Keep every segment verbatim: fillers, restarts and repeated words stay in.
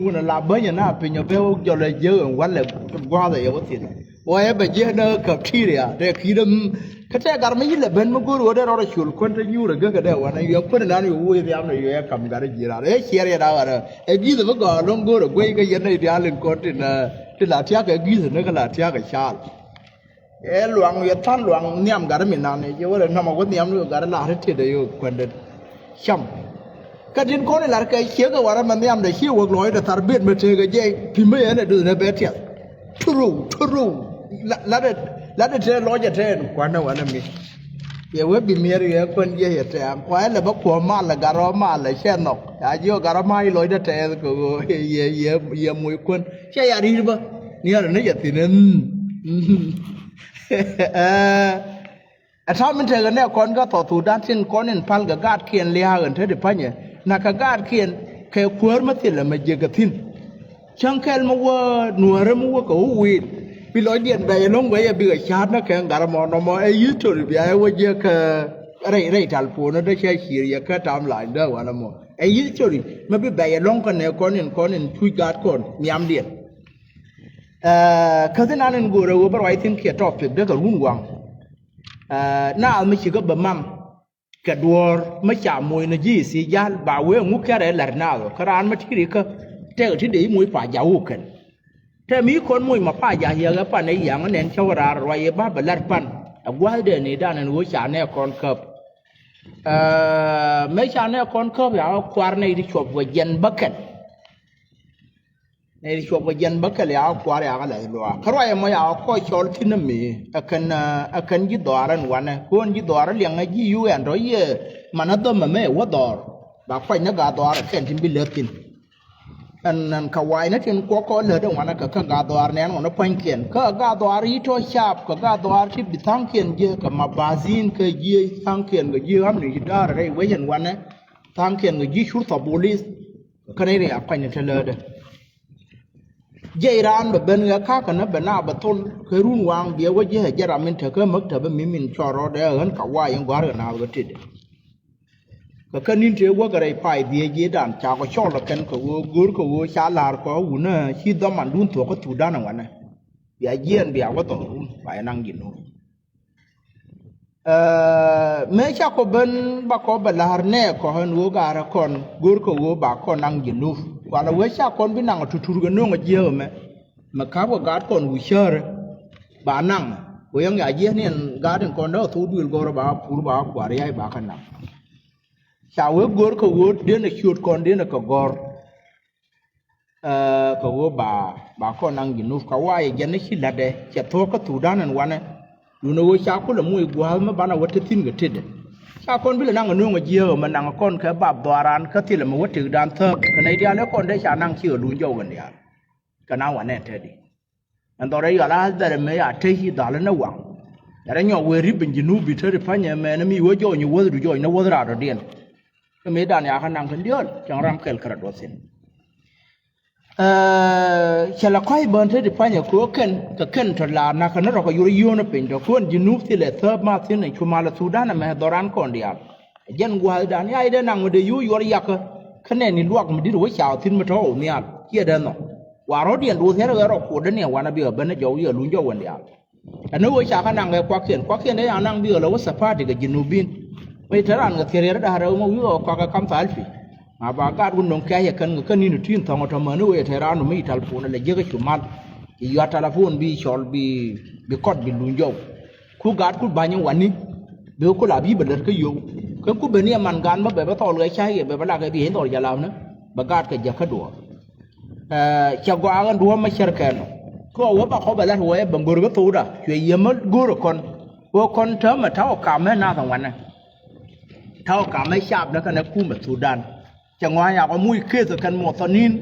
Wun a la bänyɛ na piny ɔ bɛ wä jɔl ɛ jiäk ɛn walɛ gua̱a̱th ɛ yɛ wä thi̱n. Wä ɛ bɛ jiäk ni cafeteria tɛ ki̱i̱t ɛm. Kä tɛ gar mi yi lɛ ben mi go̱o̱r wä dee rɔɔdɛ col kuän te nyuur ɛ gäk kɛ dee wanɛ yɛ kuän ɛnan yɛ wä wä yɛ thiam ni yɛ kam gar ji̱ raar ɛ ciɛr yɛ da̱a̱ ɣärä. Ɛ gi̱th ɛ bi gɔaa lo̱ŋ go̱o̱r ɛ guey kɛ yɛn ni diaal in kɔn tin ɛ ti la tiak ɛ gi̱th ɛ ni kɛ la tiak ɛ caal. Ɛ luaŋ yɛ tha̱n luaŋ nhiam gat mi nan ɛ jɛ wä lɛ nɔmɔ wä nhiam ni gat lar ti tëdɛ yɛ kuändɛ. Cam. Kä tin kɔn ilar kɛ ciek kɛ warɛ mɛ nhiamdɛ ci wäk lɔcdɛ thar bet mɛ tëëkɛ jɛ pi̱mä yɛn ɛ duth nɛ bɛ tiɛth. Turuw turuw. Latdɛ latdɛ tëë lɔcɛ tëë ɛn kuanɛ wanɛ mi. Yɛ wee bi miɛr yɛ kuän yɛ yɛ tɛ̈ɛ̈ŋ kuayɛ lɛ bä kuɔ̱ɔ̱m malɛ garɔ malɛ cɛ nhɔk. Ya jiɔ garɔ ma i̱ lɔcdɛ tɛɛth kɛ ɣöö yɛ yɛ yɛ moc kuän. Cɛ ya ri̱r bä ni ɣän ni jɛ thi̱n ɛn. Ɛ ta̱a̱ min tekɛ nɛ kɔn kä South Sudan tin kɔn in pal kɛ gaatkiɛn lia̱a̱k ɛn te di pa̱nyɛ. Nakä gaatkiɛn kɛ kuäär mä thilɛ mɛ jiäk kɛ thi̱n. Cäŋ kɛl mi wä nuäärä mi wä kɛ wä wi̱i̱n. Bi lɔcdiɛn bɛc ɛlɔ̱ŋ guɛc ɛ bikɛ ca̱a̱t nä kɛ ŋa̱r ɛmɔ nɔmɔ ɛ history bia ɛ wä jiäk kɛ rɛy rɛy tal puɔ̱nä dee cɛ ciëër yɛ kä tam la̱a̱ny dee wanɛ mɔ. Ɛ history mi bi bɛc ɛlɔ̱ŋ kä nɛ kɔn in kɔn in cuc gaat kɔn nhiamdiɛn. Ɛ kä thi̱n an in go̱o̱rä ɣöö bä ruac thi̱n kiɛ topic dee kɛ run waŋ. Ɛ naath mi cikɛ bä mam kɛ duɔ̱ɔ̱r mi ca moc ni ji̱ i thiec ja̱l ba wee ŋuk kɛ̈rɛ la̱t naath ɔ kä raan mi ti̱i̱ rikä. Tɛk ti dee i̱ moc pa ja̱ wuk kɛn. Tɛm i̱ kɔn moc ma pa ja̱ yɛ ɣɛ pan ɛ ya̱ŋ nɛn cä wä raar ruac yɛ ba bɛ la̱t pan. Ɛ gua̱thdɛ ni dan ɛn ɣöö ca nɛ kɔn käp. Ɛ mëë ca nɛ kɔn käp ya ɣä kuar nɛy ti cuɔp wä jiɛn bä kɛn. Nɛy ti cuɔp kɛ jiɛn bä kɛl yakä kua̱r yakä la̱th luaak kä ruac ɛmɔ yakä kɔc cɔl thi̱n ɛmi. Ɛ kɛn ɛ kɛn ji̱ dhɔaar ɛn wanɛ ko̱n ji̱ dhɔaar ɛ liɛŋɛ ji̱ yuk ɛn tɔ̱ yɛ. Man ɛ dhɔm ɛmɛ ɛ wä dhɔr ba kuac ni gaa dhɔaar ɛ kɛn tin bi lät thi̱n. Ɛn ɛn kɛ wac ni tin kuɔk kɔ lät ɛn wanɛ kɛ kä gaa dhɔaar nɛn wanɛ pua̱nykiɛn kä gaa dhɔaar yi̱ tɔ̱ caap kɛ gaa dhɔaar ti bi tha̱a̱ŋkiɛn ji̱ kɛ ma ba̱thi̱n kɛ ji̱ tha̱a̱ŋkiɛn kɛ ji̱ ɣam ni ji̱ da̱a̱r rɛy wec ɛn wanɛ. Tha̱a̱ŋkiɛn kɛ ji̱ cur thɔbuli̱th. Kä nɛy ri a kuany ni te läätdä. Jiɛc raan bɛ ben ɣä ka̱kä ni bɛ na bɛ thol kɛ run waŋ biɛ wä jiɛ jɛ ram min tekä mäk te bä mi min cɔɔr rɔɔdɛ ɣän ka wa̱a̱ in gua̱a̱r kɛ naath kɛ tetdɛ. Kɛ kä ni̱n tëë wäkɛ rɛy pay biɛ jiëëdan ca kɛ cɔl ɛ kɛn kɛ ɣöö go̱o̱r kɛ ɣöö ca la̱r kɔ wunä ci dhɔmandun thuɔ̱k kä thukdan ɛ wanɛ. Bia jiɛɛn bia wä dhɔrun ba yɛ naŋ ji̱ nuur. Ɛ mëë ca kɔ ben ba kɔ bɛ la̱r nɛɛkɔ ɛn ɣöö gaarä kɔn go̱rkɛ ɣöö ba kɔn naŋ ji̱ nup. Kualɛ wee ca kɔn bi naŋ ɛ tutur kɛ no̱o̱ŋ ɛ jiääk ɛmɛ. Mɛ ka̱p kɛ gaat kɔn wi̱c cäärä ba naŋ. Wee yɛn ya jiääk ni ɛn gaat in kɔn dee ɛ thok duëël gɔ̱rä ba pur ba kua̱r ya̱c ba kä naŋ. Ca wee go̱rkɛ ɣöö den ɛ ciöt kɔn den ɛ kɛ gɔ̱r. Ɛ kɛ ɣöö ba ba kɔn naŋ ji̱ nup kɛ wa̱a̱ yɛ jɛn ni ci la̱tdɛ cɛ thuɔ̱k kä thukdan ɛn wanɛ. Duundɛ ɣöö ca kulɛ moc gua̱a̱th mi banɛ wä te thi̱n kɛ tetdɛ. Ca kɔn bi lɛ naŋ ɛ nööŋ ɛ jiääk ɛmɛ naŋ kɔn kɛ bap dhɔaaran kä thilɛ mi wä tëkdan thääk kɛ nɛy diaal ɛ kɔn dee ca naŋ ci ɛ luny jɔw kɛn diaal. Kɛ na wanɛ tɛtdi. Ɛn dhɔr ɛ yɔl a dhɛr ɛmɛ a tec i̱ dhal ɛn ɛ waŋ. Yɛn rɛ nyɔk wëë ri̱p in ji̱ nup bi te ri pa̱nyɛ mɛn mi wä jɔɔny i̱ wäthdu jɔɔny ni wäth raadɔ̱diɛn. Kä mëëdan yakä naŋ kɛn diɔ̱ɔ̱l cäŋ ram kɛl kärɛ duɔth thi̱n. Ɛ cɛ lɛ kɔ̱a̱c bään te ti pa̱nyɛ kɛ ɣöö kɛn kɛ kɛn tɔ laar na̱k kɛ ni rɔ̱ kɛ yur yio̱o̱n piny tɔ kɛ ɣöö ɛn ji̱ nup thilɛ thääp ma thi̱n ɛ cu mal ɛ thukdan ɛmɛ dhɔran kɔn diaal. Ɛ jɛn gua̱a̱thdan yac dee naŋ mi dee yo̱o̱ yuɔr yakä. Kä nɛɛni luak mi di̱t wä ca thi̱n mi tɔ̱ ɣɔw nhial ciɛ dee nhɔk. Wa rɔ̱diɛn duɔth yɛn ɣɛɛ rɔ kuɔt dee ni ɛ wanɛ bi ɣä ben ɛ jɔw yɛ luny jɔw wän diaal. Ɛn ni ɣöö ca kä naŋ kɛ kuakiɛn kuakiɛn dee ca naŋ bi ɣä lɛ wä thapati kɛ ji̱ nup bi̱n. Mi te raan kɛ thier yɛn rɔ da̱a̱r rɛw mɛ wi̱i̱ ɣä kuak kɛ kam thalpi. Ma ba gaat wä no̱ŋ kɛ̈c ɛ kän kɛ kä ni̱n ti thi̱n thɔ̱ŋ ɛ tɔ̱ mäni wee te raan mi ci talpon ɛ lɛ jiäk ɛ cu mal. Ci yuat talpon bi cɔl bi bi kɔt bi luny jɔw. Ku gaat ku ba̱ny ɛ wani. Bi ku la bi bɛ lät kä yio̱w. Kä ku beni ɛ man gaat bä bɛ bä thɔɔl kɛ ca̱c kɛ bɛ bä lak kɛ bi ɛ dhɔl jalapni. Bɛ gaat kɛ jäk kä duɔ̱ɔ̱r. Ɛ cɛ gɔaa ɣän duɔ̱ɔ̱r mɛ cär kɛn ɔ. Kä ɣöö wä ba kɔp ɛ la̱t wee bɛ go̱r kä thokda cuɛ yiëmä go̱o̱rä kɔn. Ɣöö kɔn täämɛ ta̱wä kamɛ nath ɛ wanɛ. Ta̱wä kamɛ caapdä kɛnɛ kumɛ thukdan. Cɛ ŋɔa̱a̱ny a kɔ muc keth kɛn muɔthɔni̱n.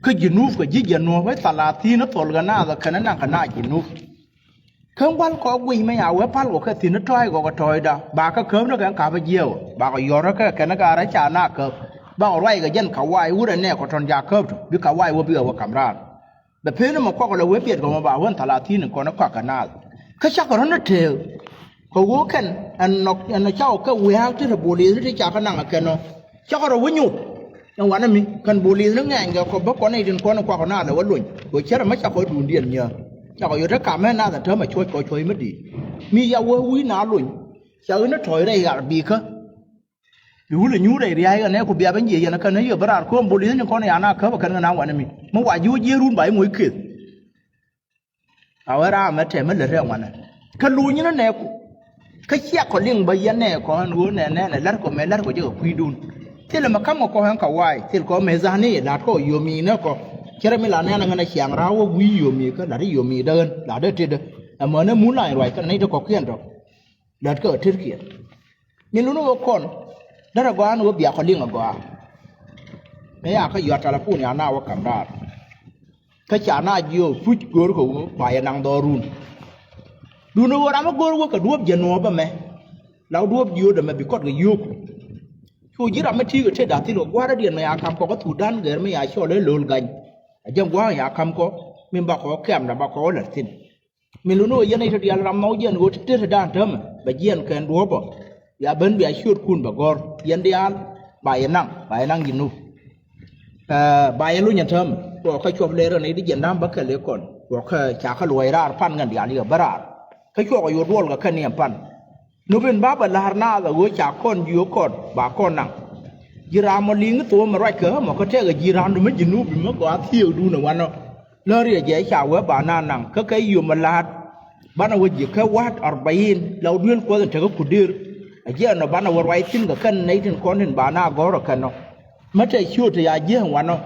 Kä ji̱ nup kɛ ji̱ jɛ nuɔ̱p ɛ thalathi̱n ɛ thol kɛ naath ɛ kɛn ɛ naŋ kɛ naath ji̱ nup. Kä gua̱l kɔ guic mɛ ya wee pal kɔ kɛ thi̱n ɛ tɔ̱ɔ̱c kɔ kɛ tɔ̱ɔ̱cda ba kɛ käp ni kɛn ka̱pä jiɛɛk ɔ ba kɛ yɔ̱rä kɛ kɛn ɛ gaarä ca na käp. Ba kɛ ruac kɛ jɛn ka̱wa̱a̱c wurɛ nɛɛk kɔ tɔ̱n ca käp tɔ bi ka̱wa̱a̱c wä bikɛ wä ka̱m raar. Bɛ pen ɛmɔ kuak lɛ wee biɛt kɔmɔ ba wen thalatin kɔn ɛ kɔak kɛ naath. Kä cakɛ rɔ̱n ɛ teek. Kɛ ɣöö kɛn ɛn nɔk ɛn nɔ cakɔ kɛ wiaak ti rɛ bol yeth ti cakɛ naŋ ɛ kɛn ɔ. Cakɔ rɔ wä nyuth. Ɛn wanɛ mi kɛn bolith ni ŋɛɛny kɛ kɔ bä kɔn itin kɔn kuakɔ na lɛ wä lony kɛ cärɛ mɛ cakɔ duundiɛn nyä. Cakɔ yot ɛ kamɛ nath ɛ täämɛ cuɔc kɔ cuɔc mi di̱i̱t. Mi ya wä wi̱i̱ na lony. Ca ɣän ni tɔ̱ɔ̱c rɛy ɣar bikä. Bi wulɛ nyuur rɛy ria̱a̱c kɛ nɛ ku bia ben jiɛ yɛn ɛ kɛn ni yɛ bä raar ko̱o̱m bolith ni kɔn ya na käp ɛ kɛn kɛ na wanɛ mi. Mi wa ji̱ wä jiɛ run ba i̱ moc keth. A wee ram mɛ tɛmɛ lät rɛ ŋuanɛ. Kä luny ni nɛɛku. Kä ciak kɔ liŋ bä yɛn nɛɛkɔ ɛn ɣöö nɛ nɛɛnɛ lät kɔ mɛ lät kɔ jɛ kɛ kui̱dun. Thilɛ mɛ ka̱m kɔ kɔ ɛn ka wa̱a̱y thil kɔ mɛ dhani la̱t kɔ yomi nɛ kɔ. Cärɛ mi la nɛɛnɛ ŋän ɛ ciaŋ ra̱a̱ wä wi̱i̱ yomi kä la̱t i̱ yomi dä ɣän la̱t dee tetdä. Ɛmɛ nɛ mun la̱ny ruac kä nɛy ti kɔ kiɛn tɔ. Lät kä ɛ tetkiɛn. Min luni wä kɔn derɛ gɔaa ni wä biakɔ liŋ agɔaa. Mëë ya kä yɔt talapun ya na wä kam raar. Kä ca na jiö puc go̱o̱r kɛ wä ba yɛ naŋ dhɔrun. Duni wä ram mi go̱o̱r wä kɛ duɔ̱ɔ̱p jɛ nuɔ̱ɔ̱p ɛmɛ. La wä duɔ̱ɔ̱p jiööt ɛmɛ bi kɔt kɛ yio̱o̱k. Cu ji̱ ram mi ti̱i̱ kɛ tëë da̱th thil kɛ gua̱a̱r radiɛn mɛ ya kam kɔ kä thuk da̱n gɛr mi ya cɔl ëë lo̱l gany. A jɛn gua̱a̱r ya kam kɔ min bakɔ kɛmda bakɔ wä lät thi̱n. Min luni wä yɛn i̱ ti diaal ram nhɔk jiɛn ɣöö ti tet ti da̱a̱n täämɛ bɛ jiɛn kɛn duɔ̱ɔ̱pä. Ya ben bia ciöötkun bɛ gɔ̱r yɛn diaal ba yɛ naŋ ba yɛ naŋ ji̱ nup. Ba yɛ lunyɛ täämɛ kuɔɔkä cuɔp lɛr ɣän i̱ di jiɛn da̱a̱m bä kɛl i̱ kɔn kuɔɔkä ca kä luɔ̱c raar pan ŋän diaal yɛ bä raar. Kä cuɔɔkä yo̱o̱ duɔl kɛ kɛn niɛm pan. Nupin ba bɛ la̱r naath a ɣöö ca kɔn jiök kɔn ba kɔn naŋ. Ji̱ ram mɔ li̱ŋ i̱ tho̱o̱m ɛ ruac kɛ ɣä mɔ kä tɛkɛ ji̱ ram du mi ji̱ nup bi mi gɔaa thiëëkdun ɛ wanɔ. Lä riɛc jɛ ca wee ba na naŋ kä kɛ yom a la̱a̱t. Banɛ wä ji̱ kɛ wa̱t arbain la wä duel kuɔth in tekɛ kudir. A jiɛn nɔ banɛ wä ruac thi̱n kɛ kɛn nɛy tin kɔn tin ba na gɔ̱r ɛ kɛn nɔ. Mä tɛ ciöt te ya jiɛn wanɔ.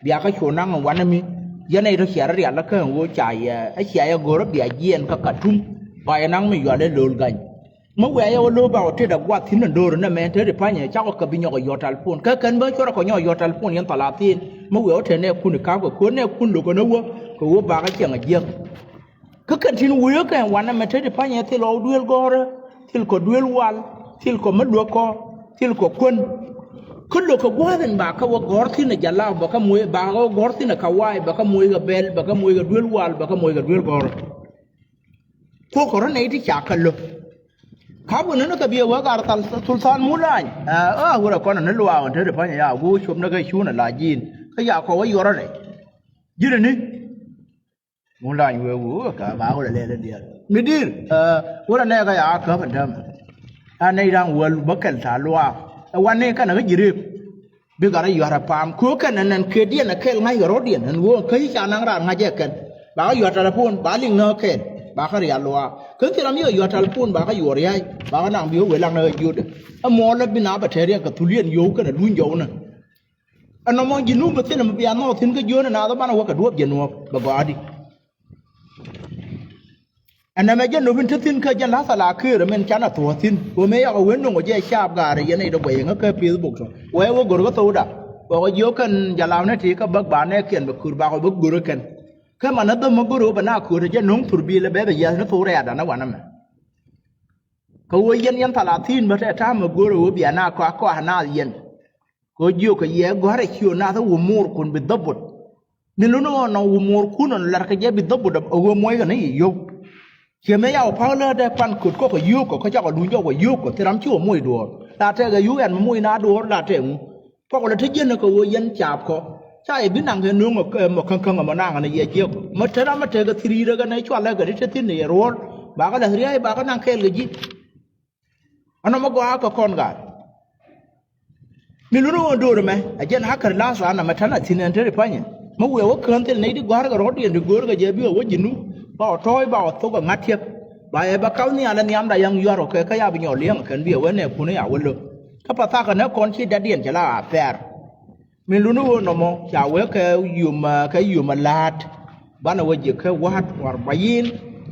Bia kä cu naŋ wanɛ mi yɛn nɛy tɔ ciɛ rɔ rial lä kä ɛn ɣöö ca yɛ ɛ cia yɛ go̱r ɛ bia jiɛn kä Katum. Ba yɛ naŋ mi yual ɛ lo̱l gany. Mi wiaa yɛ wä lo̱o̱ ba wä tet a guath thi̱n in do̱r in ɛmɛ te ti pa̱nyɛ cakɔ kɛ bi nyɔk a yɔt talpon kä kɛn bä cuɔrɛ kɔ nyɔk a yɔt talpon yɛn thalathin. Mi wiaa wä te nɛɛkun i̱ ka̱pkɛ ko̱r nɛɛkun lo̱kɛ ni wä kɛ wä bakä ciɛŋ a jiäk. Kä kɛn tin wee kɛ wanɛ mɛ te ti pa̱nyɛ thil ɣɔw duel gɔ̱rä thil kɔ duel wal thil kɔ mi luäk kɔ thil kɔ kuän. Kä lo̱kɛ gua̱a̱th in bakä wä gɔ̱r thi̱n a jalaw bakä moc bakä wä gɔ̱r thi̱n a kawaay bakä moc kɛ bɛl bakä moc kɛ duel wal bakä moc kɛ duel gɔ̱rä. Kuɔkɔ rɔ nɛy ti ca kä lo̱k. Ka bä nänä kɛ biɛ wek ar thal thulthan mu lany. Ɛ ɣä wurɛ kɔn ni luaak ɣän te ti pa̱ny ya gu cop ni kɛ cun a la ji̱n kä ya kɔ wä yuɔrä rɛy. Ji̱n ni mu lany wee wu ka ba wurɛ lɛl in diɛl mi dir. Wurɛ nɛ kɛ ya käp in tämɛ. A nɛy da̱ŋ wäl bä kɛl tha̱a̱ŋ luaak ɛ wan ni kɛn kä ji̱ rep. Bikɛ rɔ yua̱r ɛ pa̱a̱m köök kɛn ɛn ɛn kediɛn ɛ kɛl ŋa̱ckɛ rɔ̱diɛn ɛn ɣöö kä ci ca naŋ raan ŋa̱c ɛ kɛn. Ba kä yua̱r talpon ba liŋ näk kɛn ba kä rial luaak kä thil ram yɛ yua̱r talpon ba kä yuɔr ria̱c ba kä naŋ bi wee laŋ näk ɛ jiötdɛ. Ɛ muɔɔl ɛ bi na bɛ tɛ̈r yɛn kɛ thul yɛn yio̱w kɛn ɛ luny jɔwä nä. Ɛn nɔmɔ ji̱ nuum bɛ thil ɛmɛ bia nhɔɔk thi̱n kä jiöönɛ naath ɛ banɛ wä kɛ duɔ̱ɔ̱p jɛ nuɔ̱ɔ̱p bɛ gɔaadi. Ɛn nɛmɛ jɛ nop in te thi̱n kä jɛn la̱th ala këër ɛmɛn canɛ thuɔ̱ɔ̱th thi̱n. Wä mëë yakɔ wen no̱ŋ ɔ jɛ caap gaarɛ yɛn nɛy dɔ guɛy ɛŋä kä Facebook tɔ wɛ wä go̱r kä thokda. Wä kɔ jiök kɛn jalamni ti kä bäk ba nɛɛkiɛn bɛ kör bakɔ bä go̱r ɛ kɛn. Kä manɛ dhäm mä go̱r ɛ wä bɛ na köör ɛ jɛ no̱ŋ thur bi̱i̱l ɛ bɛ bɛ yiath ni thok rɛɛdan ɛ wanɛ mɛ. Kä wä yɛn yɛn thalathin bä tɛ ta̱a̱m ɛ go̱r ɛ wä bia na kɔak kɔak naath yɛn. Kɛ ɣöö jiök kɛ yɛ gɔ̱a̱rɛ ci ɣöö nath ɛ wä moorkun bi dhäbut. Ni lun ɣɔn nɔ wä moorkun ɣɔn lar kɛ jɛ bi dhäbut ɛ ɣöö muɔckɛ ni yɛ yio̱w. Ciɛ mëë ya wä pa̱k läätdɛ pan köt kɔk kɛ yio̱w kɔ kä cakɔ luny jɔk wä yio̱w kɔ thil ram ci wä moc duɔ̱ɔ̱r la tɛkɛ yio̱w ɛn mi moc na duɔ̱ɔ̱r la tɛk ŋu. Kɔk lɛ te jiɛn kɛ ɣöö yɛn caap kɔ ca yɛ bi naŋ kɛ nööŋ ɛ mɔ käŋkäŋ ɛmɔ naŋ ɛ ni yɛ jiɛk mɔ te ram ɛ tekɛ thiri̱i̱t ɛ kɛ nɛ cualɛ kɛ ti te thi̱n ni yɛ ruɔ̱ɔ̱l. Bakɛ lɛ ria̱a̱c bakɛ naŋ kɛɛl kɛ ji̱. Anɔmɔ gɔaa kɛ kɔn gaat. Mi luni ɣöö do̱r ɛmɛ a jɛn a kär la̱a̱th an ɛmɛ tän a thi̱n ɛn te ri pa̱nyɛ. Mi wiɛ wä kään thil nɛy ti gɔ̱a̱rkɛ rɔ̱diɛn ti göörkɛ jɛ bikɛ wä ji̱ nu ba wä tɔ̱ɔ̱c ba wä thok ɛ ŋa̱t tiɛk. Ba yɛ bä ka̱th nhial ɛ nhiamda yɛn yua̱r ɔ kɛ kä ya bi nyɔɔl liɛŋ ɛ kɛn bi ɛ wä nɛɛkun ɛ ya wä lo̱k. Kä pathakɛ nɛ kɔn ci datdiɛn cɛ la a pɛr. Min luni ɣöö nɔmɔ ca wee kɛ yom kɛ yom a la̱a̱t. Banɛ wä ji̱ kɛ wa̱a̱t warbayin.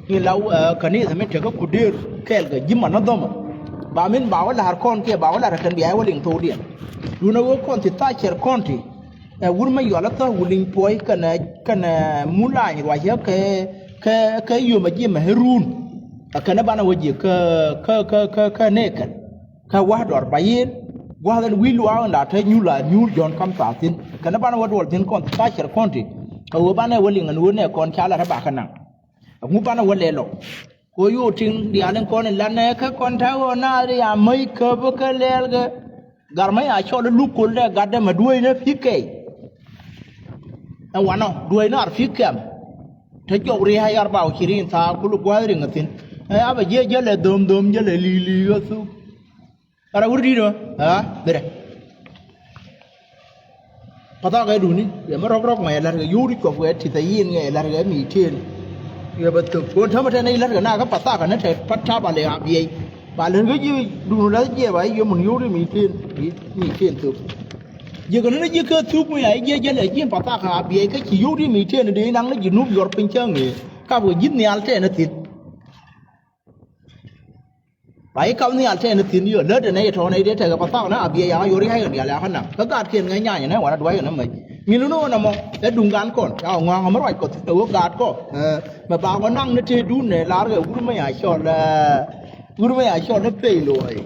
Min la kanitha min tekä kudir kɛɛl kɛ ji̱ manadhama. Ba min ba wä la̱r kɔn kiɛ ba wä la̱r kɛn bia wä liŋ thokdiɛn. Luni ɣöö kɔn ti thacer kɔn ti. Ɛ wur mɛ yual a thäk wä liŋ puɔy kɛnɛ kɛnɛ mun lany ruacä kɛ kɛ kɛ yom a ji̱ mɛ run. Ɛ kɛnɛ banɛ wä ji̱ kä kä kä kä nɛɛkɛn. Kä wa̱a̱ dɔr ba yen gua̱a̱th ɛn wi̱i̱ luaak ɛn la te nyuur la nyuur jɔ̱ɔ̱n kam thaathin kɛn banɛ wä duɔl thi̱n kɔn thaacɛr kɔn ti. Kɛ ɣöö banɛ wä liŋ ɛn ɣöö nɛ kɔn ca lat ɛ ba kä naŋ. Ɛŋu banɛ wä lɛl ɔ kɛ ɣöö yo̱o̱ tiŋ diaal in kɔn in lat nɛ kä kɔn ta̱a̱ ɣöö naath ri a mäc käp kä lɛɛl kɛ. Gar mä ya cɔl luk kol dɛ gat dɛ mɛ duɔ̱ɔ̱cnä pi̱kɛ. Ɛ wanɔ duɔ̱ɔ̱cnä ar pi̱kɛm. Te jɔk ria̱a̱c arba u cirin thaak kul gua̱a̱th riŋ ɛ thi̱n. Ɛ abɛ jiɛ jälɛ dhom dhom jälɛ li̱i̱ li̱i̱ ɣä thuk. Ara wur di̱t ɔ ɛ ɣä bërɛ. Pathakɛ duni yɛ mi rɔk rɔk mɛ yɛ la̱t kɛ yio̱w di cuɔp kɛ tith a yin ŋɛ yɛ la̱t kɛ mi tien. Yɛ bɛ thök kon täämɛ tɛn i̱ la̱t kɛ na kä pathakɛ ni tɛ pat tap a lɛ a biɛy. Ba la̱t kɛ ji̱ duni la̱t jiɛ ba i̱ yɛ mun yio̱w di mi tien mi tien thök. Jiɛ kɛ ni ni ji̱ kä thuk mi a i̱ jiɛ jɛn ɛ ji̱ pathakɛ a biɛy kä ci yio̱w di mi tien di naŋ ni ji̱ nup yuɔr piny cä ŋee kap kɛ ji̱ nhial tɛn ni thi̱n. Ba i̱ kap nhial tɛn thi̱n yɔ lät ɛn ɛ yɛ tɔ̱ nɛ i̱ dee tekɛ pathak nɛ a biɛ ya̱ŋ a yɔ ria̱c kɛ diaal ya̱ŋ kä naŋ kä gaatkiɛn ŋäc nyany ɛn ɛ wanɛ dua̱c kɛ nɛ mec. Mi luni ɣän ɛmɔ ɛ duŋ gan kɔn ca ɣä ŋɔ̱a̱ŋ ɛmɛ ruac kɔ thi̱n ɛ ɣöö gaatkɔ. Mɛ ba kɔ naŋ ni tëëdun nɛ lar kɛ wur mɛ ya cɔl ɛ wur mɛ ya cɔl ni pey luɔ̱ɔ̱c.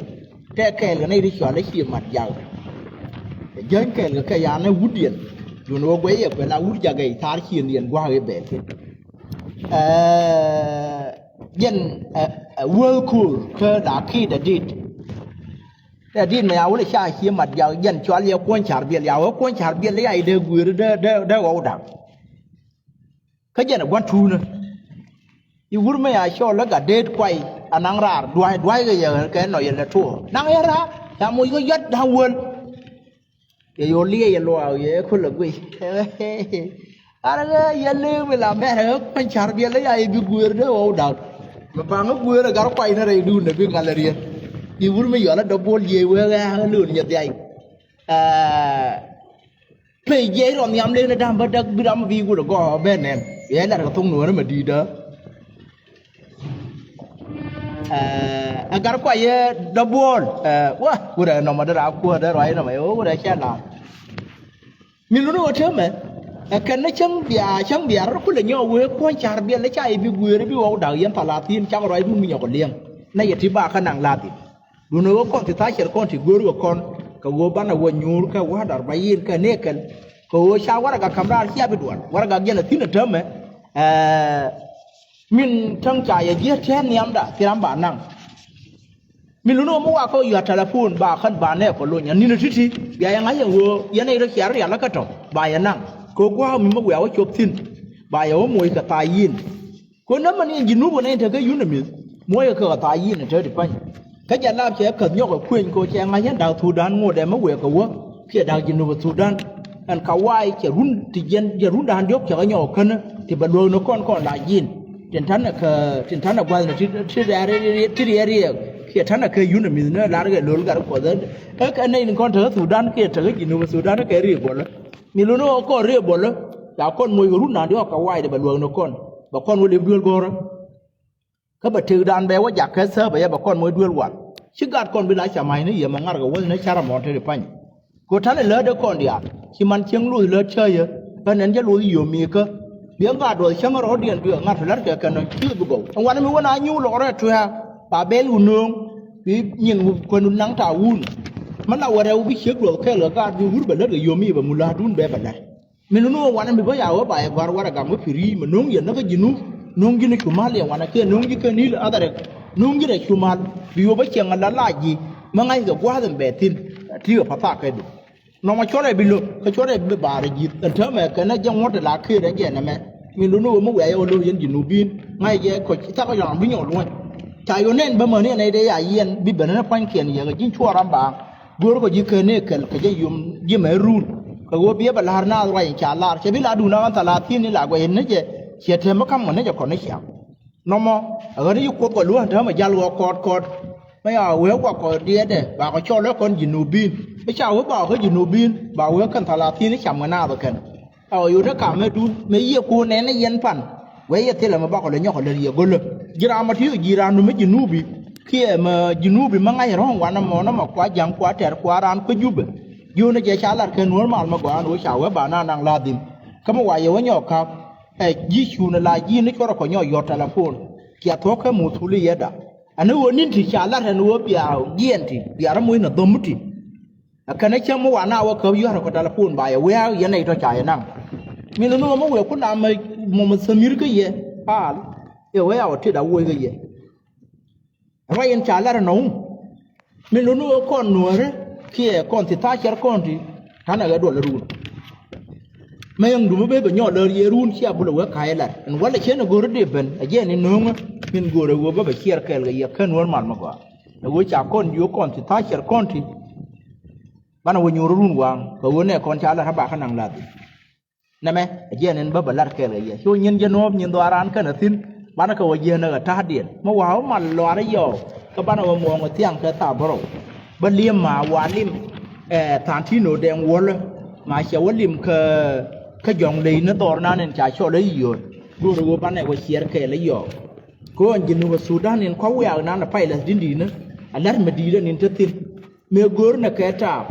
Tɛ kɛɛl kɛ nɛ i̱ di cɔl ɛ ci mat jak. Jäny kɛɛl kɛ kɛ yan ɛ wut diɛn. Duun ɣöö guɛy ɛ kuɛ la wut jak ɛ thaar ciëndiɛn gua̱a̱k i̱ bɛɛl thi̱n. Ɛ jɛn ɛ ɛ wee ko̱o̱r kä la ki̱i̱t ɛ dit. Ɛ dit mɛ ya wee ca cie mat jak jɛn cual yɛ kuɔ̱ny car biɛl ya wee kuɔ̱ny car biɛl ya i̱ dee gui̱i̱r dee dee dee ɣɔw da̱k. Kä jɛn ɛ gua̱n tuunä i̱ wur mɛ ya cɔl lä gat deet kuay anaŋ raar dua̱c dua̱c kɛ yɛ kɛ nɔ yɛ lɛ tuɔɔr naŋ yɛ raar ya moc kä yɔt da̱ŋ wäl. Yɛ yol liɛ yɛ luaak yɛ kulɛ guic. Ar ɣä yɛ lëë mi la mɛr ɣä kuany car biɛl ya i̱ bi guëër dee ɣɔw da̱k. Mi paŋ ɣä guëër ɛ gar kuany ni rɛy duun ɛ bi ŋal ɛ riet. I̱ wur mi yɔl ɛ dɔ̱p buɔl jiɛc wee ɣä ɣä lëë nyɛ dhiay. Pey jiɛc rɔ nhiam lëë ni da̱m bä däk bi ram bi wut ɛ gɔɔ bɛ nɛn yɛ lat kɛ thoŋ nuɔ̱ɔ̱rä mɛ di̱i̱dä. Ɛ gat kuay yɛ dɔ̱buɔl. Ɛ wa wurɛ nɔmɔ dee raa kuäär dee ruac nɔmɔ yɛ wurɛ cɛ la̱a̱m. Mi luni wä täämɛ ɛ kɛn ni cäŋ bia cäŋ bia rɔ kulɛ nyɔk wee kuɔ̱ny car biɛl ni ca yɛ bi guëëri bi wä wä da̱k yɛn thalathin cak ruac dun mi nyɔk liɛŋ. Nɛ yɛ ti ba kä naŋ lathi. Duundɛ ɣöö kɔn ti tha̱a̱ cɛr kɔn ti go̱o̱r ɣöö kɔn kɛ ɣöö banɛ wä nyuur kɛ wa̱a̱ da̱r ba yin kɛ nëëkɛl. Kɛ ɣöö ca warɛgak ka̱m raar cia bi dual warɛgak jɛn a thi̱n a täämɛ. Ɛ min täŋ ca yɛ jiäk tɛ̈ɛ̈n nhiamda ki ram ba naŋ. Min luni ɣöö mi wakä yɔ̱a̱ tɛlɛpon ba kän ba nɛɛk kɔ lony a ni̱n a ti̱ti̱ bia yɛ ŋa̱c ɛn ɣöö yɛn nɛy rɔ cia rial kä tɔ̱ ba yɛ naŋ. Kɛ ɣöö gua̱a̱k mi mi wiaa wä cop thi̱n ba yɛ wä moc kɛ tha̱a̱ yin. Kɛ nɛmɛ ni ji̱ nup ɛ nɛy tekɛ yun ɛ mi̱th muɔ̱ɔ̱c ɛ kɛ kɛ tha̱a̱ yi̱n ɛ te ti pa̱ny. Kä jɛ lap cɛ käth nyɔk ɛ kueny kɛ cɛ ŋa̱c ɛn da̱k Thudan ŋot ɛmɛ wëë kɛ wä kiɛ da̱k ji̱ nup ɛ Thudan. Ɛn ka wa̱a̱ cɛ run ti jiɛn jɛ rundan diɔ̱k cɛ kɛ nyɔk ɛ känä ti bɛ luäk ni kɔn kɔn la ji̱n. Tin ta̱nɛ kɛ tin ta̱nɛ gua̱thni ti ti riɛk riɛk kiɛ ta̱nɛ kɛ yun ɛ mi̱th ni lar kɛ lo̱l gat kuɔth ɛ kɛ nɛy ni kɔn tekɛ Thudan kiɛ tekɛ ji̱ nup ɛ Thudan kɛ riëk buɔlä. Mi luni ɣɔw kɔn riëë buɔlä ca kɔn moc kɛ run na̱a̱ŋ diɔ̱k kɛ wa̱a̱cdɛ bɛ luäk ni kɔn bɛ kɔn wä lip duel go̱rä. Kä bɛ tëkdan bɛ wä jak kɛ thääp ɛ yɛ bɛ kɔn moc duel wal. Ci gat kɔn bi la ca ma̱cni yɛ mɛ ŋa̱rkɛ wäthni ca̱r ɛmɔ te ti pa̱ny. Kɛ ɣöö ta̱nɛ lätdɛ kɔn diaal ci man cieŋ luth lät cä yɛ ɣän ɛn jɛ luth yio̱o̱mikä. Biɛ gat duɔth cäŋ rɔ̱diɛn bi ɛ ŋa̱r te la̱tkɛ kɛn ɔ ci bi gɔw ɛn wanɛ mi wä na nyuur lɔk rɛɛ tuɛ̈ɛ̈k ba bɛl wä nööŋ. Bi nyin wä kuänu naŋ ta̱a̱ wun. Mi la wä rɛw bi ciek duɔth kɛɛl kɛ gaat bi wur bɛ lät kɛ yio̱o̱mi bɛ mu la̱a̱tdun bɛ bɛ la̱t. Mi nunu wä wanɛ mi bä ya wä ba yɛ gɔ̱a̱r warɛ gam wä pi̱i̱r yi̱ mi no̱o̱ŋ yɛ näk kä ji̱ nu no̱o̱ŋ ji̱ ni cu mal yɛ wanɛ kiɛ no̱o̱ŋ ji̱ kä ni̱l athɛrɛ. No̱o̱ŋ ji̱ rɛ cu mal bi wä bä cieŋ ala lac ji̱ mi ŋa̱ckɛ gua̱a̱th in bɛ thi̱n. Ti kɛ pa̱thaak kɛ du nɔmɔ cuɔrɛ bi lo̱k kä cuɔrɛ bi baarɛ ji̱th ɛn täämɛ kɛn ɛ jɛ ŋuɔ̱t ɛ la këër ɛ jɛ nɛmɛ. Mi nunu wä mi wiaa yɛ wä lo̱k yɛn ji̱ nu bi̱i̱n ŋa̱c jɛ kɔc thak kɔc ram bi nyɔk luɔ̱ny. Ca yɔ nɛn bä mäni ɛn ɛ dee ya yiɛn bi ben ɛn ɛ pua̱nykiɛn yɛ kɛ ji̱ cuɔr ram baaŋ. Go̱o̱r kɔ ji̱ ken ni kɛl kɛ jɛ yom ji̱ mɛ run. Kɛ ɣöö biɛ bɛ la̱r naath ruac in ca lar cɛ bi la duun a ɣän thalathin ni la guɛc ni jɛ. Ciɛ tɛm mi ka̱m ŋɔ ni jɛ kɔn ni ciaŋ. Nɔmɔ ɛ ɣän i̱ kuoth kɔ luäk ɛn täämɛ jal ɣɔɔ kɔɔt kɔɔt. Mi ya wee guak kɔ diɛɛdɛ ba kɔ cɔl ɛ kɔn ji̱ nu bi̱i̱n mi ca wee ba kɔ ji̱ nu bi̱i̱n ba wee kɛn thalathin ni cam kɛ naath ɛ kɛn. Ɛ ɣöö yot ɛ kamɛ dun mëë yiëë kuun nɛn ni yɛn pan. Wee yɛ thilɛ mɛ bakɔ lɛ nyɔkɔ lät yɛ go̱lä. Ji̱ ram mɔ ti ɣöö ji̱ ran nu mi ji̱ nuubi kiɛ mɛ ji̱ nuubi mi ŋa̱c rɔ̱ŋ wanɛ mɔnɛ mɛ kua ja̱ŋ kua tɛr kua ran kuec Jubɛ. Ji̱ ɣöö ni jɛ ca lat kɛ nuɔ̱ɔ̱r mal mɛ gɔaa ni wee ca wee ba na naŋ la̱a̱dhim. Kä mi wa yɛ wee nyɔk ka̱p ɛ ji̱ cuun ɛ la ji̱ ni cuɔrɛ kɔ nyɔk yɔ̱t tɛlɛpon. Cia thuɔ̱k kɛ muthuli yɛda. Ani ɣöö ni̱n ti ca lat ɛn ɣöö bia jiɛɛn ti bia rɔ moc nɛ dho̱m ti. Ɛ kɛn ɛ cäŋ mi wa na wä käp yua̱rä kɔ tɛlɛpon ba yɛ wiaak yɛn nɛy tɔ ca yɛ naŋ. Mi luni wä mi wëë ku nam mɔ mi thämir kä yɛ paal. Ɛ wee a wä tit a woc kä yɛ. Ruac in ca lar ɛnɔ wum. Mi luni wä kɔn nuäärä. kiɛ kɔn thi tha̱a̱ cɛr kɔn ti ta̱nɛ ɣɛ duɔl run. Mɛ yɛn dup bɛ bɛ nyɔɔl lär yɛ run cia bulɛ wee ka̱a̱c lat ɛn walɛ cɛn ɛ go̱r dee ben ɛ jɛn in no̱o̱ŋä min go̱r ɛ wee bä bɛ ciɛɛr kɛɛl kɛ yɛ kän wär mal mi gɔaa. Ɛ wee ca kɔn diöök kɔn thi tha̱a̱ cɛr kɔn ti banɛ wä nyuur run waŋ kɛ ɣöö nɛ kɔn ca lat kä ba kä naŋ lath. Nɛmɛ ɛ jiɛn in bä bä lat kɛɛl kɛ yɛ cu nyin jɛ nuɔɔp nyin dhɔaaran kɛn a thi̱n. Banɛ kɛ wä jiɛn ɛ ɣä ta̱a̱diɛn mi wa̱a̱ wä mal luaar i̱ yɔɔk kä banɛ wä muɔɔŋ ɛ thiaŋ kɛ thaap bärɔw. Bä li̱em ma wa lim ɛ tha̱a̱ŋ ti̱n ɔ dɛŋ wälä ma cɛ wä lim kä kä jɔ̱ŋ ley ni dhɔr nan in ca cɔl ɛ yio̱o̱n. Go̱o̱rɛ wä banɛ wä ciɛɛr kɛɛl ɛ yɔɔk. Kɛ ɣän ji̱ Nup Sudan in kɔ̱ wiak nan ɛ pay la̱th di̱n di̱i̱nä. A la̱t mi di̱i̱t ɛn in te thi̱n mëë go̱o̱r nɛ kɛ taap